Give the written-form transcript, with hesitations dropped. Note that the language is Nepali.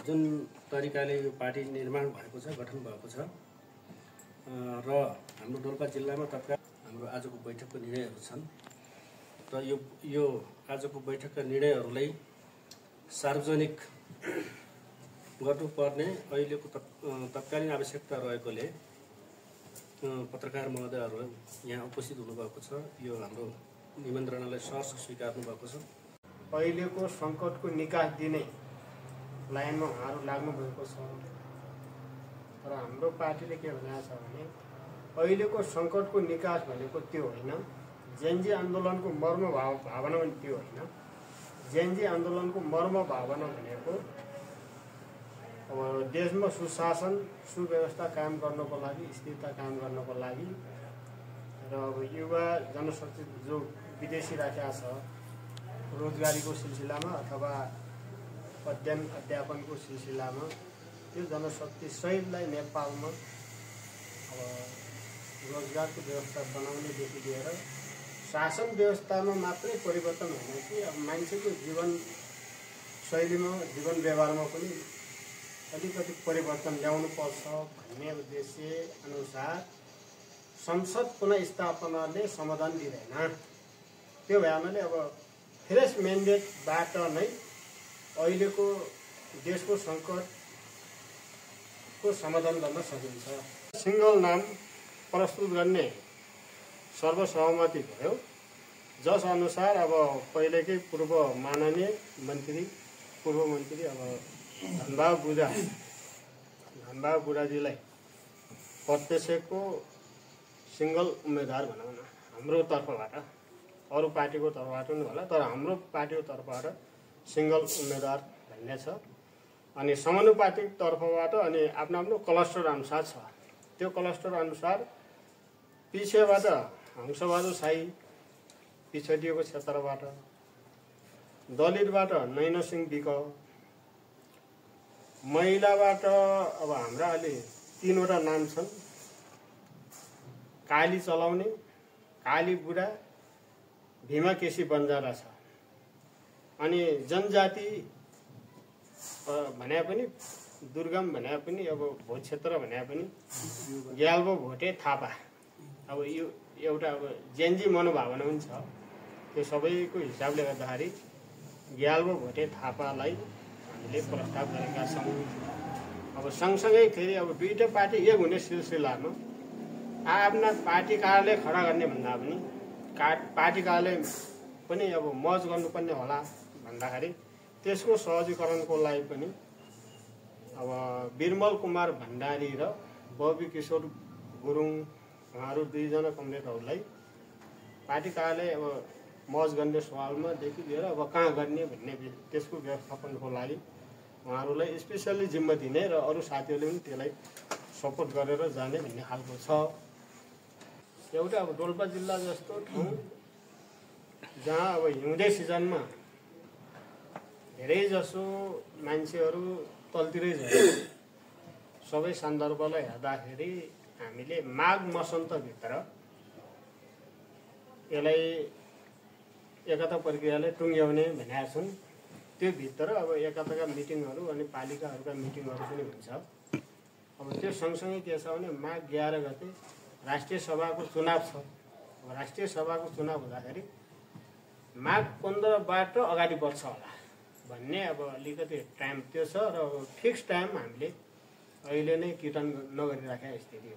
जुन तरिकाले यो पार्टी निर्माण भएको छ, गठन भएको छ र हाम्रो डोल्पा जिल्लामा तत्काल हाम्रो आजको बैठकको निर्णयहरू छन् र यो आजको बैठकका निर्णयहरूलाई सार्वजनिक गर्नुपर्ने अहिलेको तत्कालीन आवश्यकता रहेकोले पत्रकार महोदयहरू यहाँ उपस्थित हुनुभएको छ। यो हाम्रो निमन्त्रणालाई सहर्ष स्वीकार्नु भएको छ। अहिलेको सङ्कटको निकास दिने लाइनमा उहाँहरू लाग्नु भएको छ र हाम्रो पार्टीले के भनेको छ भने अहिलेको सङ्कटको निकास भनेको त्यो होइन, जेएनजी आन्दोलनको मर्म भावना पनि त्यो होइन। जेएनजी आन्दोलनको मर्म भावना भनेको अब देशमा सुशासन सुव्यवस्था कायम गर्नको लागि, स्थिरता कायम गर्नको लागि र अब युवा जनशक्ति जो विदेशी राखेका छ रोजगारीको सिलसिलामा अथवा अध्ययन अध्यापनको सिलसिलामा त्यो जनशक्ति सहितलाई नेपालमा अब रोजगारको व्यवस्था बनाउनेदेखि लिएर शासन व्यवस्थामा मात्रै परिवर्तन होइन कि अब मान्छेको जीवन शैलीमा, जीवन व्यवहारमा पनि अलिकति परिवर्तन ल्याउनु पर्छ भन्ने उद्देश्य अनुसार संसद पुनःस्थापनाले समाधान दिँदैन। त्यो भएनाले अब फ्रेस म्यान्डेटबाट नै अहिलेको देशको सङ्कटको समाधान गर्न सकिन्छ। सिङ्गल नाम प्रस्तुत गर्ने सर्वसहमति भयो, जस अनुसार अब पहिलेकै पूर्व मन्त्री अब धनबहादुर बुढाजीलाई प्रत्यक्षको सिङ्गल उम्मेदवार भनौँ न हाम्रो तर्फबाट, अरू पार्टीको तर्फबाट पनि होला तर हाम्रो पार्टीको तर्फबाट सिङ्गल उम्मेदवार भन्ने छ। अनि समानुपातिक तर्फबाट अनि आफ्नो आफ्नो क्लस्टर अनुसार छ। त्यो क्लस्टर अनुसार पिछेबाट हंसबहादुर साई पिछडिएको क्षेत्रबाट, दलितबाट नैनसिंह विक, महिलाबाट अब हाम्रा अलि 3वटा नाम छन्, काली चलाउने, काली बुढा, भीमा केसी बन्जारा छ। अनि जनजाति भने पनि दुर्गम भने पनि अब भोट क्षेत्र भने पनि ग्याल्बो भोटे थापा, अब यो एउटा अब जेएनजी मनोभावना पनि छ। त्यो सबैको हिसाबले गर्दाखेरि ग्याल्बो भोटे थापालाई हामीले प्रस्ताव गरेका छौँ। अब सँगसँगै फेरि अब दुईटा पार्टी एक हुने सिलसिलामा आफ्ना पार्टी कार्यालय खडा गर्ने भन्दा पनि पार्टी कार्यालय पनि अब मर्ज गर्नुपर्ने होला भन्दाखेरि त्यसको सहजीकरणको लागि पनि अब बिरमल कुमार भण्डारी र बबी किशोर गुरुङ उहाँहरू दुईजना कमरेडहरूलाई पार्टी कार्यालय अब मर्ज गर्ने सवालमा देखि लिएर अब कहाँ गर्ने भन्ने त्यसको व्यवस्थापनको लागि उहाँहरूलाई स्पेसल्ली जिम्मा दिने र अरू साथीहरूले पनि त्यसलाई सपोर्ट गरेर जाने भन्ने खालको छ। एउटा अब डोल्पा जिल्ला जस्तो ठाउँ जहाँ अब हिउँदे सिजनमा धेरैजसो मान्छेहरू तलतिरै जान्छ, सबै सन्दर्भलाई हेर्दाखेरि हामीले माघ मसन्तभित्र यसलाई एकता प्रक्रियाले टुङ्ग्याउने भनेका छौँ। त्यो भित्र अब एकताका मिटिङहरू अनि पालिकाहरूका मिटिङहरू पनि हुन्छ। अब त्यो सँगसँगै के छ भने माघ 11 गते राष्ट्रिय सभाको चुनाव छ। अब राष्ट्रिय सभाको चुनाव हुँदाखेरि माघ 15बाट अगाडि बढ्छ होला भन्ने अब अलिकति टाइम त्यो छ र फिक्स टाइम हामीले अहिले नै किटन नगरिराखेका स्थिति हो।